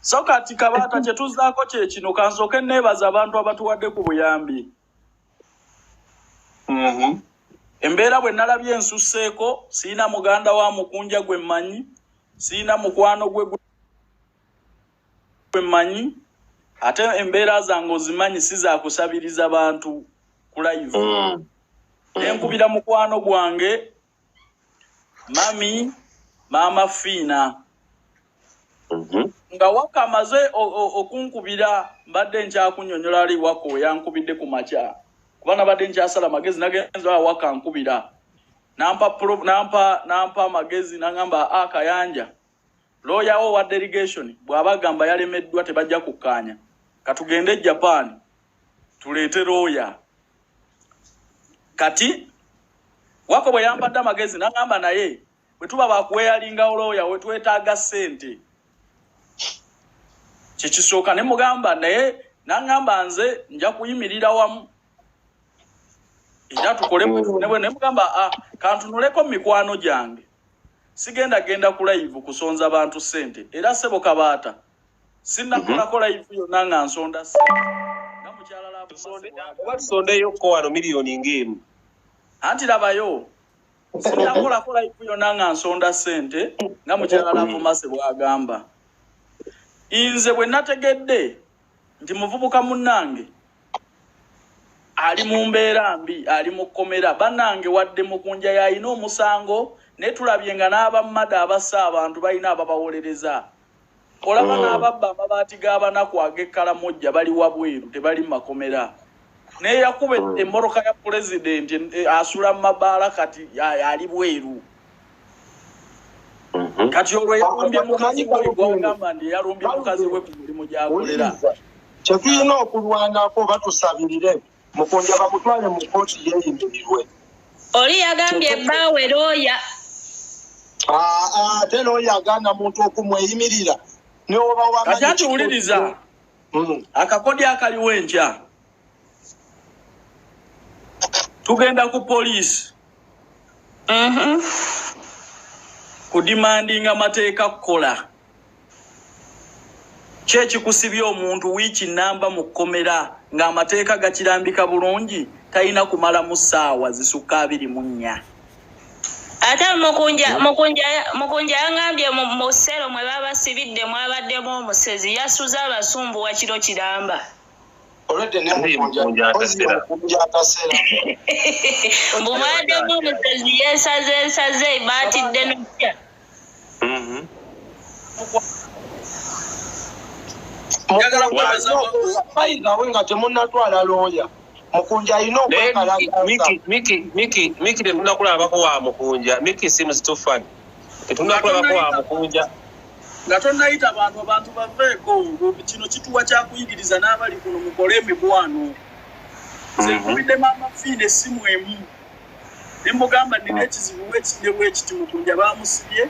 So kati Kabaata, kye tuzzaako kye kino. Kansooke neebaza abantu abatuwadde ku buyambi. Embeera bwe nalabye ensusseeko, siina muganda wa Mukunja gwe mmanyi, siina mukwano gwe gwe mmanyi, ate embeera zange ozimanyi, si zakusabiriza bantu ku live. Nenkubira mukwano gwange mami Maama Fiina. Nga Waka amaze okunkubira, mbadde nkyakunyonyola ali Waka weyankubidde ku makya, kuba nabadde nkyasala magezi. Nagenza wa Waka, nkubira, nampa nampa amagezi, nagamba, "A Kayanja, lawyer wo wa delegation bw'aba agamba yalemeddwa, tebajja kukkaanya, katugende e Japan tuleete lawyer." Kati Wako bwe yampadde amagezi, nagamba, "Naye bwe tuba bakuweyalingawo lawyer, we twetaaga ssente kyekisooka." Ne mugamba naye, naŋŋamba, "Nze nja kuyimirira wamu era tukole." Ne mugamba, "Ah, kantunuleko mu mikwano gyange, sigenda genda ku live kusonza bantu ssente." Era ssebo Kabaata, sinnakolako live yonna nga nsonda ssente nga mukyala Love Mercy bw'agamba. Oba tusondeyokko wano miliyoni ng'emu. Anti labayo, sinnakolako live yonna nga nsonda ssente nga mukyala Love Mercy bw'agamba. Nze bwe nategedde nti muvubuka munnange ali mu mbeera mbi, ali mu kkomera, bannange, wadde Mukunja yalina omusango, naye tulabye nga n'abammada abassa abantu balina ababawolereza. Olaba n'ababba amabaati g'abanaku ag'ekkalamojja bali wabweru, tebali mu makomera. Naye yakuba emmotoka ya pulezidenti, asula mu mabaala, kati ali bweru. Kati olwo yalumbye mukazi we, gwagamba nti yalumbye mukazi we ku mulimu gy'akolera. Wuliriza, kyetulina okulwanako, batusabirire Mukunja bamutwale mu kooti yeeyimirirwe. Oli yagambye ebbaawe looya. Ah, ate looya agaana muntu okumweyimirira newoba Kati anti wuliriza, akakodi akaliwo enkya, tugenda ku poliisi kudimandinga mateeka kukola. Ki ekikusibya omuntu wiiki namba mu kkomera ng'amateeka gakirambika bulungi talina kumalamu ssaawa zisukka 24? Ate Mukunja yangambye mu cell mwe babasibidde mwabaddemu omusezi, yasuze abasumbuwa kiro kiramba. Olwedde ne Ate Mukunja Mukunja ozi atasera. Mukunja atasera. Mbu mwabaddemu omusezi, yeesaze esaze, baatidde nokya. Njagala kwebaza Mukunja nga temunnatwala looya, Mukunja alina Naye okwekalakaasa. Miki, tetunakulabako wa Mukunja. Miki seems too funny. Tetunakulabako wa Mukunja. Nga tonnayita bantu, abantu baveeko. Kino kituwa kyakuyigiriza n'abali kuno, mukole emikwano. Nze nkubidde Maama Fiina essimu emu, ne mugamba nina ekizibu bwekiti ne bwekiti, Mukunja bamusibye.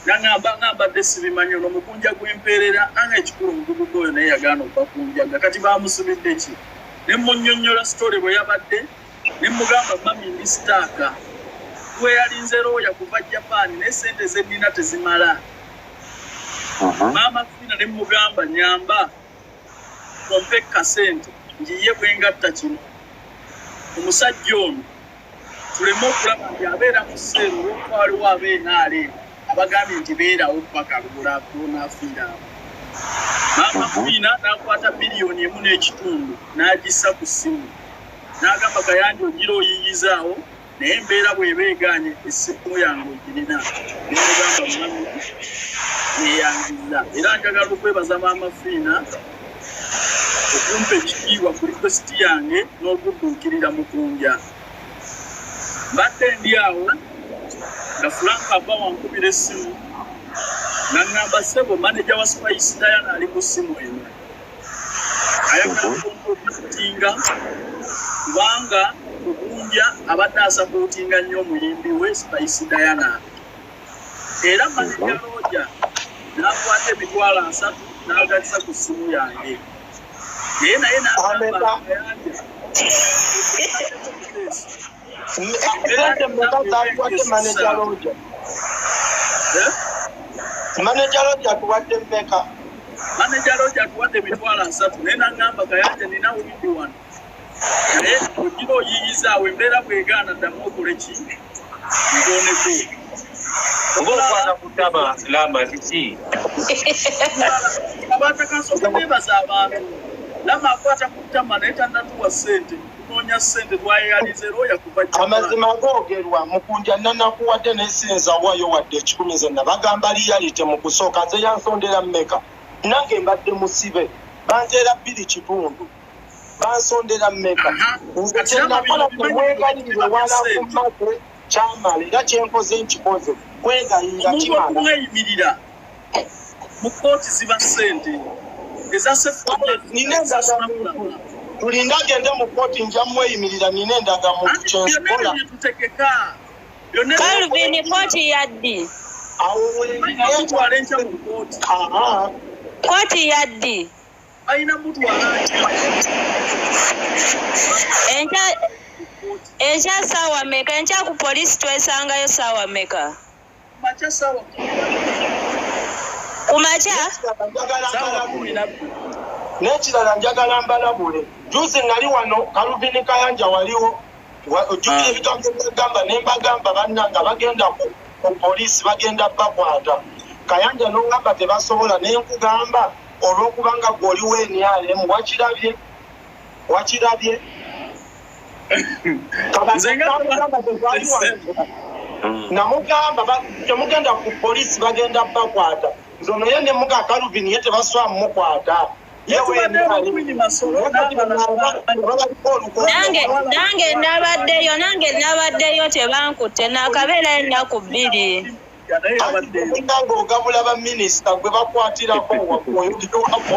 Naŋŋamba nga mbadde sibimanyi, ono Mukunja gwempeerera anga ekikulu, omuvubuka oyo naye yagaana okuva. Kati bamusibidde ki? Ne munnyonnyola story bwe yabadde, ne mugamba, "Mami, ndi stuck, weyalinze looya kuva Japan, naye sente zennina tezimala." Maama Fiina ne mugamba, "Nyamba ompe kasente njiye bwengatta kino, omusajja ono tuleme okulaba nti abeera mu cell, olwokuba waliwo ab'NRM abagambye nti beerawo paka lwonaafiira awo." Maama Fiina n'akwata 1.5 biliyoni n'agissa ku ssimu, n'agamba, "Kayanja, ogira oyiyizaawo, naye embeera bw'eba egaanye, essimu yange ogirina." Nemugamba, "Mami, neyangiza." Era njagala okwebaza Maama Fiina okumpa ekitiibwa ku request yange n'okudduukirira Mukunja. Mbadde ndi awo nga Frank ava wankubira essimu, naŋŋamba, "Ssebo, maneja wa Spice Diana ali ku ssimu eno, ayagala kuntinga kubanga Mukunja abadde asapootinga nnyo omuyimbi we Spice Diana." Era maneja Roja n'akwata 30,000 n'agazza ku ssimu yange, naye n'agamba, "Kayanja." Sente mmeka zaatuwadde maneja Roja? Eh? Maneja Roja atuwadde mmeka? Maneja Roja atuwadde 30,000 naye n'aŋŋamba Kayanja nina windi wano. Naye ogira oyiyizaawo embeera bw'egaana ddamu okole ki? Ngoneko. Ng'okwata ku ttama Lama kiki? Abaataka nsooka neebaza abantu. Lama akwata ku ttama naye tannatuwa ssente. Tunoonya ssente twayeyalize looya kuva Japan. Amazima googerwa Mukunja nanakuwadde nesinza waayo wadde 100 nze nabagamba reality mu kusooka nze yansondera mmeka nange mbadde musibe banteera 2.5 bansondera mmeka nze kyenakola temwegayirire wala ku make kyamala era kyenkoze nkikoze kwegayirira Omuntu kimala. okumweyimirira mu kkooti ziba ssente eza Nina endagamuntu tulinde agende mu kkooti nja mweyimirira nina endagamuntu Anti byonna kyenkola. ebyo byetutegeka byonna. Calvin, kooti yaddi? Awo wendi naye. Mutwala enkya mu kkooti. Aha. Kooti yaddi? Balina mutwala Enkya? mu kkooti. Enkya saawa meka? Enkya ku poliisi twesangayo saawa meka? Makya saawa 12. Ku makya? Njagala Saawa mbalabule. 12. N'ekirala njagala mbalabule juzi nali wano Kaluvini Kayanja waliwo ojjukira ebigambo byagamba ne mbagamba bannanga bagenda ku poliisi bagenda bakwata Kayanja n'ongamba tebasobola ne nkugamba olw'okubanga gwe oliwo NRM wakirabye wakirabye. Nze nga Namugamba tezaali wano. Namugamba temugenda ku poliisi bagenda bakwata nze ono ye ne muga Kaluvini ye tebasobola mumukwata. Ye Tubadde Queen Masolo n'abalala. Nange nabaddeyo, nange nabaddeyo tebankutte nakabeerayo ennaku 2. Naye yabaddeyo. Nga ogabula baminisita gwe bakwatirako oyogerwako.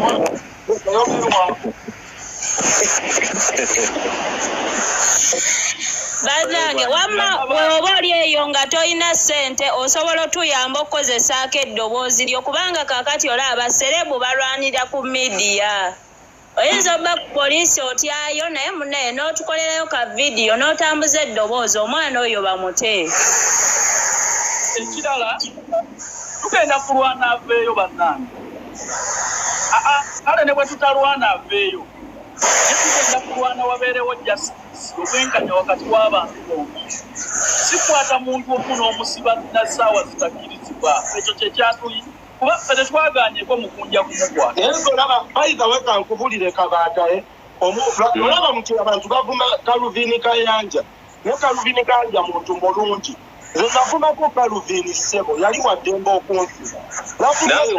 Bannange wamma bw'oba oli eyo nga tolina ssente osobola otuyamba okukozesaako eddoboozi lyo kubanga kaakati olaba baserebu balwanira ku midiya oyinza obba ku poliisi otyayo naye munaye n'otukolerayo ka vidiyo n'otambuza eddoboozi omwana oyo bamute. Ekirala tugenda kulwana aveeyo bannange. Aa kale ne bwe tutalwana aveeyo naye tugenda kulwana wabeerewo justice obwenkanya wakati w'abantu bombi sikwata muntu omu n'omusiba na ssaawa zitakkirizibwa ekyo kyekyatuyi kuba ffe tetwaganyeko Mukunja kumukwata. Naye nze olaba bayithawe kankubulire kabaatae olaba nti abantu bavuma Kaluvini Kayanja naye Kaluvini Kayanja muntu mulungi nze navumako Kaluvini ssebo yali waddembe okunsiba. Naawe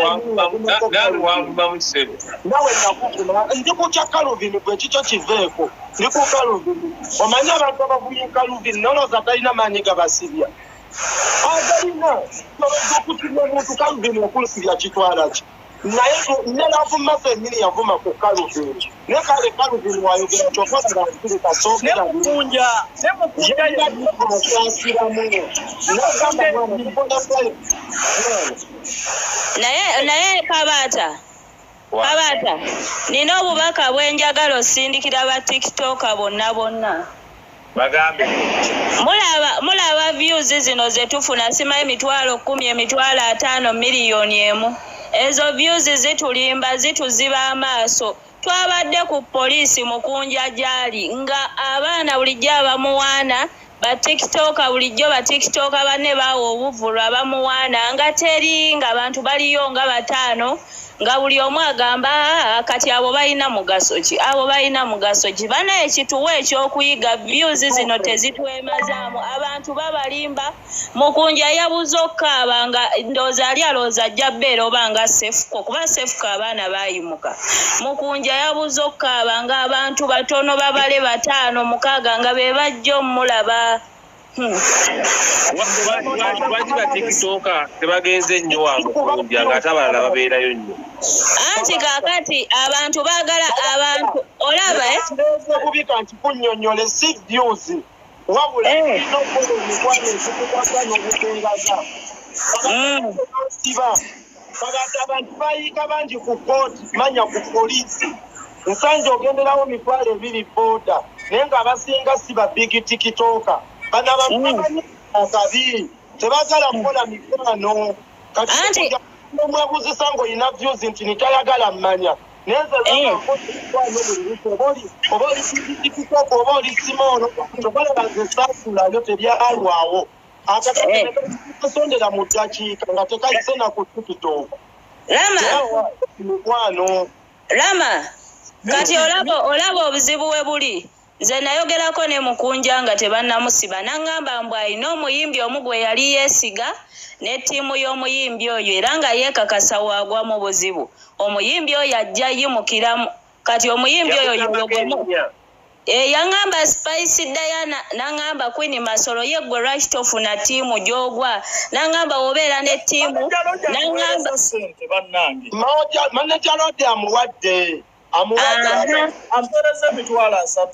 wanvumamu ssebo. Nawe nakuvuma ndi kutya Kaluvini gwe kikyo kiveeko ndi ku Kaluvini omanyi abantu abavumye Kaluvini nolowooza talina maanyi gabasibya agalina olowooza okutibya omuntu Kaluvini okunsibya kitwala ki naye ne lavuma ffennyini yavuma ku Kaluvini naye kale Kaluvini wayogera kyokka nga nsirika Ne soogera. Mukunja ne Mukunja yennyini. Asaasiramu nagamba mwana tukola pale. Naye Kabaata, Kabaata nina obubaka bwe njagala osindikira ba TikToker bonna bonna. Bagambe. Mulaba views zino ze tufuna simanyi 10,000 50,000 1,000,000 ezo views zitulimba zituziba amaaso. Twabadde ku poliisi Mukunja gy'ali nga abaana bulijjo abamuwaana ba TikToker bulijjo ba TikToker banne baawa obuvvulu abamuwaana nga teri ng'abantu baliyo nga bataano nga buli omu agamba "Ah, kati abo balina mugaso ki abo balina mugaso ki?" Banaye kituwe ekyokuyiga views zino tezitwemazaamu abantu babalimba. Mukunja yabuze okukaaba nga ndowooza ali alowooza ajja bbeera oba nga Sefuko kuba Sefuko abaana baayimuka. Mukunja yabuze okukaaba ng'abantu batono babale bataano mukaaga nga be bajja omulaba. Lwaki ba TikToker tebagenze nnyo wa Mukunja ng'ate abalala babeerayo nnyo? Anti kaakati abantu baagala abantu olaba eh? Ndeeze bubi kanti kunnyonnyole si views wabula tulina okukola emikwano ezikukwata n'obutengaza siba kabata abantu bayiika bangi ku kooti manya ku poliisi nsanja ogenderawo 20,000 booda naye ng'abasinga si ba big TikToker bano abantu bamanyi akabi tebaagala kukola mikwano kati. Anti Omwebuzisa ng'olina views nti nitayagala mmanya. Naye nze oba oli TikTok oba oli Simono, tobalaba nze saasulayo tebyalwawo. Akatondera mu ddakiika nga tekayise na ku TikTok. Rama. Mukwano. Rama, kati olaba obuzibu we buli. Nze nayogerako ne Mukunja nga tebannamusiba, n'aŋŋamba mbu alina omuyimbi omu gwe yali yeesiga ne ttiimu y'omuyimbi oyo era nga yeekakasa waagwa mu buzibu. Omuyimbi oyo ajja yimukiramu. Kati omuyimbi oyo yoyogomu. Yaŋŋamba Spice Diana, n'aŋŋamba Queen Masolo, ye gwe lwaki tofuna ttiimu gy'ogwa? N'aŋŋamba obeera ne ttiimu, n'aŋŋamba Manager Lodi amuwadde. Amuwadde. Ampeereza 30,000.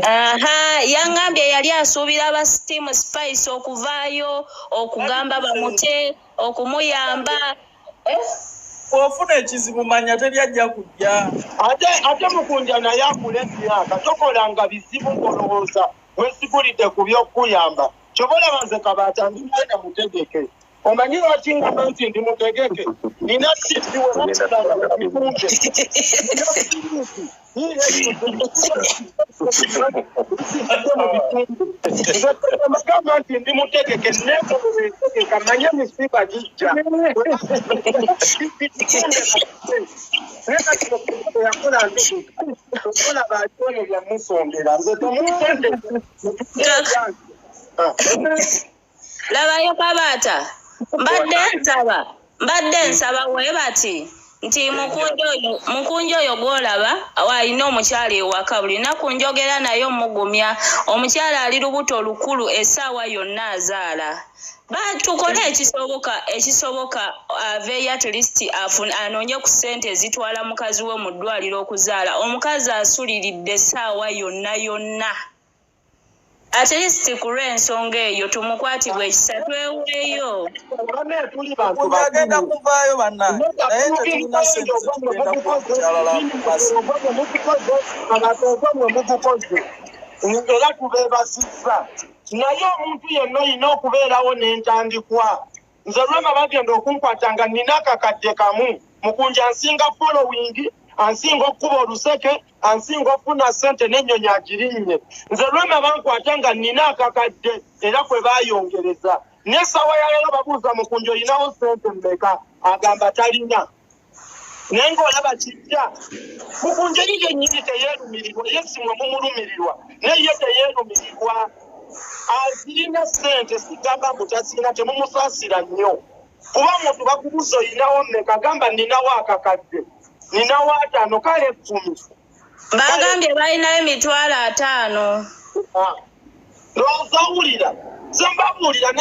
Aha, yaŋŋambye yali asuubira aba team Spice okuvaayo okugamba bamute okumuyamba. Ofuna ekizibu manya teri ajja kujja. Ate Mukunja naye akula emyaka, tokolanga bizibu ng'olowooza weesigulidde ku by'okuyamba. Ky'oba olaba nze Kabaata ndi mwana mutegeke. Omanyi lwaki ngamba nti ndi mutegeke? Nina TV we bakulaba bikunje. Nina nti ndi mutegeke, neetegeka manye emisiba gijja. Yakola ntegeka, olaba ate byamusondera nze temusondera. Labayo Kabaata, mbadde nsaba we bati nti Mukunja oyo gw'olaba alina omukyala ewaka, buli lunaku njogera naye omugumya. Omukyala ali lubuto lukulu, essaawa yonna azaala. Tukole ekisoboka aveeyo at least anoonye ku ssente ezitwala mukazi we mu ddwaliro okuzaala. Omukazi asuliridde essaawa yonna yonna. At least ku lw'ensonga eyo tumukwatibwe ekisa tweweeyo. Agenda kuvaayo bannange, naye tetulina ssente zetugenda kuwa mukyala mukazi. Mugukoze era tubeebasizza, naye omuntu yenna olina okubeerawo n'entandikwa. Nze Rema bagenda okunkwata nga nnina akakadde kamu. Mukunja ansinga following, ansinga okukuba oluseke, ansinga okufuna ssente n'ennyonyi agirinnye. Nze Rema bankwata nga nnina akakadde era kwe baayongereza. N'essaawa ya leero babuuza Mukunja olinawo ssente mmeka, agamba talina. Naye ng'olaba kijja. Mukunja eri yennyini teyeerumirirwa, ye si mwe mumulumirirwa, naye ye teyeerumirirwa. Azirina ssente, sigamba mbu tazirina, temumusaasira nnyo. Kuba omuntu bakubuuza olinawo mmeka, gamba nninawo akakadde, ninawo 5, kale 10. Bagambye balinayo 50,000. Ndowooza owulira. Nze mbabuulira,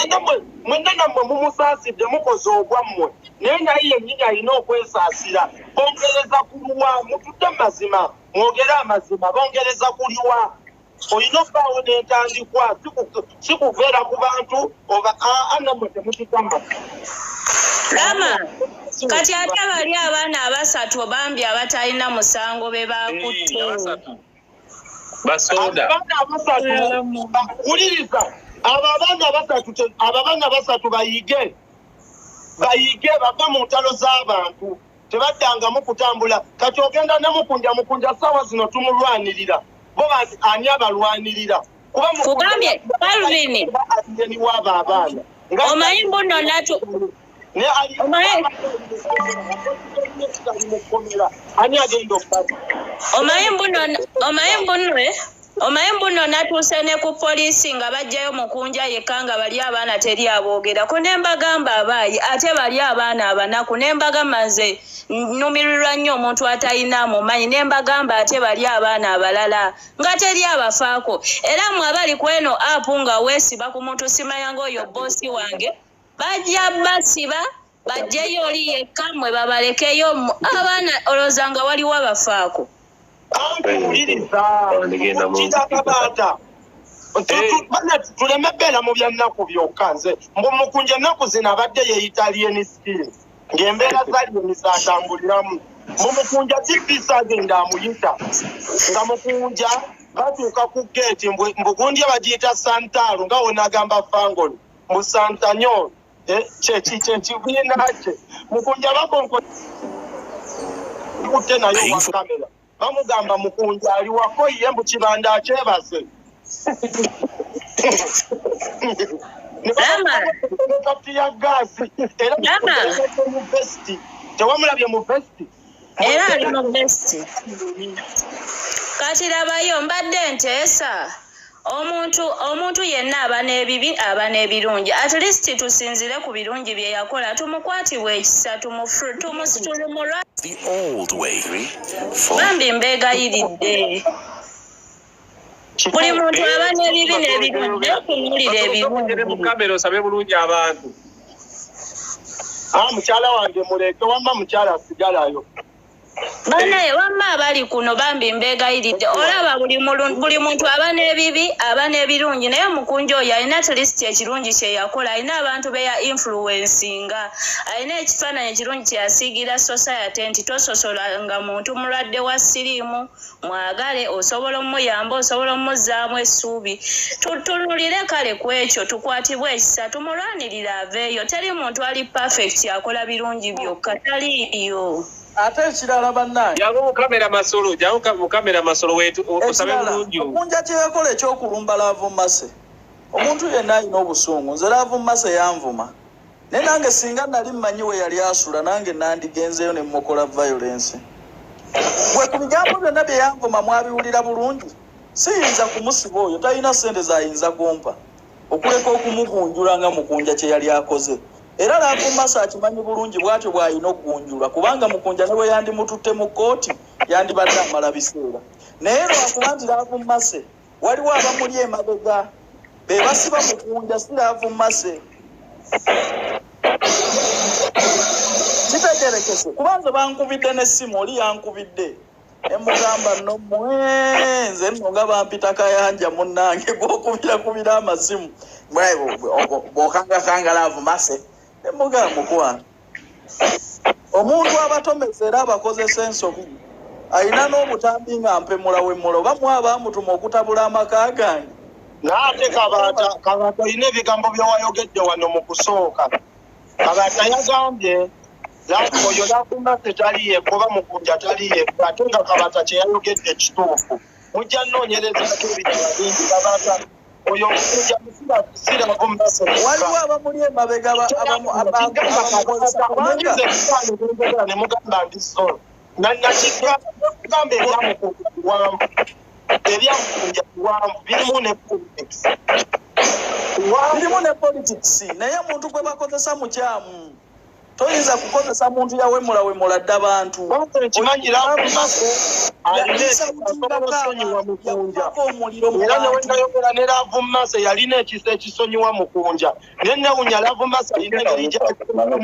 mwenna nammwe mumusaasidde, mukoze ogwammwe. Naye naye yennyini alina okwesaasira. Bongereza kuluwa, mutudde mazima, mwogere amazima, bongereza kuliwa. Olina obbaawo n'entandikwa, si kuveera ku bantu oba nammwe temutugamba. Rama, kati ate bali abaana abasatu bambi abatalina musango be bakutte. Basoda. Abaana abasatu, wuliriza. Abo abaana basatu bayige bava mu ntalo z'abantu, tebaddangamu kutambula. Kati ogenda ne Mukunja, Mukunja ssaawa zino tumulwanirira. Bo ani abalwanirira? Kuba Kugambye Calvin. Waabo abaana. Omanyi mbuno natu Omanyi mbuno natuuse ne ku poliisi nga bajjayo Mukunja yekka nga bali abaana teri aboogerako, ne mbagamba abaayi ate bali abaana abanaku, ne mbagamba nze nnumirirwa nnyo omuntu atalina mumanyi, ne mbagamba ate bali abaana abalala nga teri abafaako. Era mmwe abali ku eno app nga weesiba ku muntu simanya ng'oyo bboosi wange, bajja basiba bajjeyo oli yekka mmwe babalekeyo abaana, olowooza nga waliwo abafaako. Wuliriza, Kabaata. Tuleme bbeera mu bya nnaku byokka. Nze mbu Mukunja ennaku zino abadde yeeyita Alien Skin, ng'embeera za Alien zaatambuliramu. Mbu Mukunja TPC agenda amuyita, nga Mukunja batuuka ku geeti, mbu gundi bagiyita Santaalo, nga w'onaagamba Fangoni, mbu Santanyolo. Kyekibiina kye Mukunja bakonkokutte naye wa kamera bamugamba Mukunja ali wako ye mbu Kibanda akyebase. Kati ya gaasi era mu vesti tewamulabye mu vesti era ali mu vesti. Kati labayo mbadde nteesa omuntu yenna aba n'ebibi aba n'ebirungi, at least tusinzire ku birungi bye yakola, tumukwatibwe ekisa, tumusitulumulwa The old way. 3, 4. Bambi mbeegayiridde, buli muntu aba n'ebibi n'ebirungi, naye tunuulira Masolo mu ebirungi. kamera osabe bulungi abantu. Ah, mukyala wange muleke, wamma mukyala asigalayo. Bannaye wamma abali kuno bambi mbeegayiridde, olaba buli muntu aba n'ebibi aba n'ebirungi, naye Mukunja oyo alina at least ekirungi kye yakola, alina abantu be ya influencinga, alina ekifaananyi ekirungi kye yasiigira society nti tososolanga muntu mulwadde wa siriimu, mwagale, osobola omuyamba, osobola omuzzaamu essuubi. Tutunulire kale ku ekyo, tukwatibwe ekisa, tumulwanirire aveeyo. Teri muntu ali perfect akola birungi byokka, taliiyo. Ate ekirala bannange, Jangu mu kamera Masolo, jangu mu kamera Masolo wetu osabe ekirala bulungi. Mukunja kye yakola ekyokulumba Love Mercy, omuntu yenna alina obusungu, nze Love Mercy yanvuma, naye nange singa nali mmanyi we yali asula nange nandigenzeeyo ne mukola violence. Gwe ku bigambo byonna bye yanvuma mwabiwulira bulungi, siyinza kumusiba oyo, talina ssente zayinza kumpa okuleka okumugunjula nga Mukunja kye yali akoze. Era Love Mercy akimanyi bulungi bw'atyo bw'alina okugunjulwa, kubanga Mukunja ne bwe yandimututte mu kkooti yandibadde amala biseera, naye lwakuba nti Love Mercy waliwo abamuli emabega be basiba Mukunja, si Love Mercy. Kitegerekese kuba nze bankubidde n'essimu, oli yankubidde nemugamba nno mwe nze nno nga bampita Kayanja munnange gw'okubirakubira amasimu bw'okangakanga Love Mercy, nemugamba mukwano omuntu abatomesa era abakozesa ensobi alina n'obutambi nga mpemula wemula oba mwaba amutuma okutabula amaka gange. Naate Kabaata, Kabaata olina ebigambo byewayogedde wano mu kusooka. Kabaata yagambye oyo Love Mercy tali yekka oba Mukunja tali yekka, ate nga Kabaata kye yayogedde kituufu. Mujja nnoonyerezako ebirala bingi. Kabaata oyo Mukunja si Love Mercy. Waliwo abamuli emabega abamukozesa kubanga ne mugamba ndi solo nakigamba ebyamukunja biwanvu, ebyamukunja biwanvu, birimu ne politics. Birimu ne politics, naye omuntu gwe bakozesa mukyamu, toyinza kukozesa muntu yawemulawemula dda bantu. Nkimanyi Love Mercy alina asobola osonyiwa Mukunja Yakubako omuliro mu era bantu. Newendayogera ne Love Mercy yalina ekisa ekisonyiwa Mukunja, naye newunya Love Mercy alina engeri gyatategeera.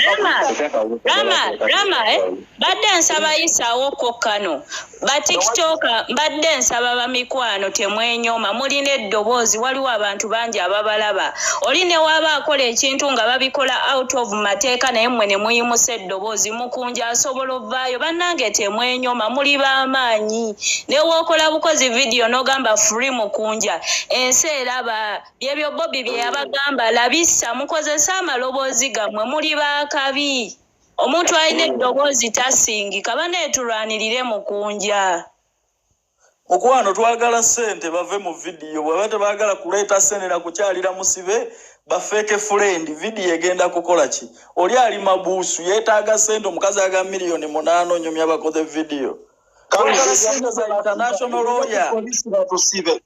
Rama, Rama, Rama, eh? Badde nsaba yisaawo ko kano batiktoka, mbadde nsaba bamikwano temwenyooma, mulina eddoboozi, waliwo abantu bangi ababalaba. Oli ne waaba akola ekintu nga babikola out of mateeka, naye mmwe ne muyimusa eddoboozi, Mukunja asobola ovaayo. Bannange temwenyooma, muli b'amaanyi. Ne wookola bukozi vidiyo n'ogamba free Mukunja, ensi eraba. Byebyo Bobi bye yabagamba, labisa mukozese amaloboozi gammwe, muli baakabi. Omuntu alina eddoboozi tasingika. Baneetulwanirire Mukunja. Mukwano twagala ssente bave mu vidiyo, bweba tebaagala kuleeta ssente na kukyalira musibe ba fake friend, vidiyo egenda kukola ki? Oli ali mabuusu yeetaaga ssente, omukazi aga 8 miliyoni onyumya bakoze vidiyo. Twagala ssente za international lawyer. Polisi batusibe.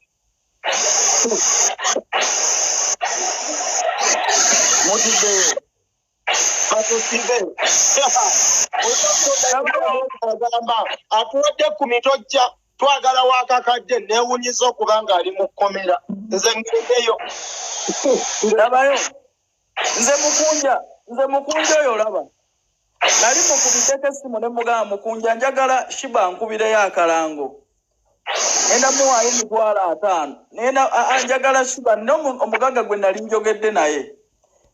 Mutiddeyo. Batusibe. Agamba atuwadde 10 tojja twagala wakakadde, neewunyiza okuba nga ali mu kkomera, nze ngendeyo. Labayo nze Mukunja, nze Mukunja oyo olaba nali mukubiddeko essimu ne mugamba Mukunja njagala Shiba nkubireyo akalango, ngenda muwaayo 50,000, nenda njagala Shiba nina omugagga gwe nali njogedde naye,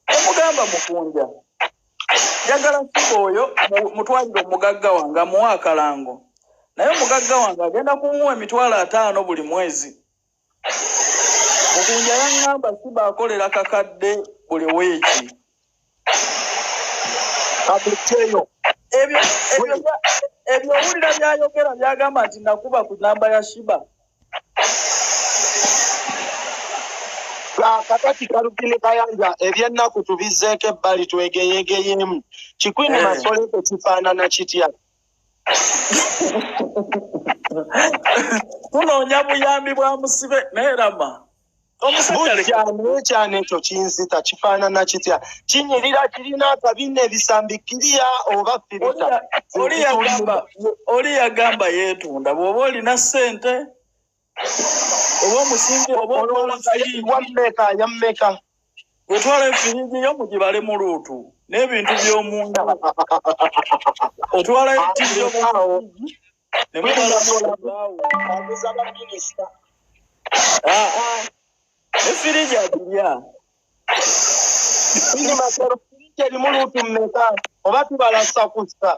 nemugamba Mukunja njagala Shiba oyo mutwalire omugagga wange amuwe akalango, naye omugagga wange agenda kumuwa 50,000 buli mwezi. Mukunja yaŋŋamba Siba akolera kakadde buli wiiki. Kamuteyo. Ebyo ebyo owulira byayogera byagamba nti nakuba ku namba ya Shiba. Kakati Kaluvini Kayanja ebyennaku tubizzeeko ebbali twegeyeegeyemu. Kikwini Masoleko kifaanana kitya? Tunoonya buyambi bwa musibe naye Rama. Omusajja kyana ekyo kinzita kifaanana kitya? Kinyirira kirina akabina ebisambi kiriya oba firita? Oli yagamba yeetunda bw'oba olina ssente oba omusimbi oba wammeka yammeka wetwala efiriji yo mugibale mu luutu n'ebintu by'omunda otwala ebintu by'omunda ne mubalamu baminisita efiriji agirya firiji erimu luutu mmeka oba tubala sakusa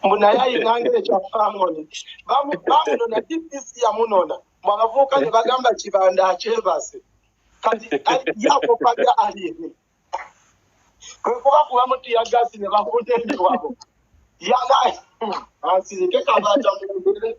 mbu naye ayinanga ekya famoni bamunona DPC yamunona mbu abavubuka ne bagamba Kibanda akyebase kati yakopaga alini kwe kuba kubamu tiyagasi ne bakunta ebiwabo yaga asirike kabaata mugere.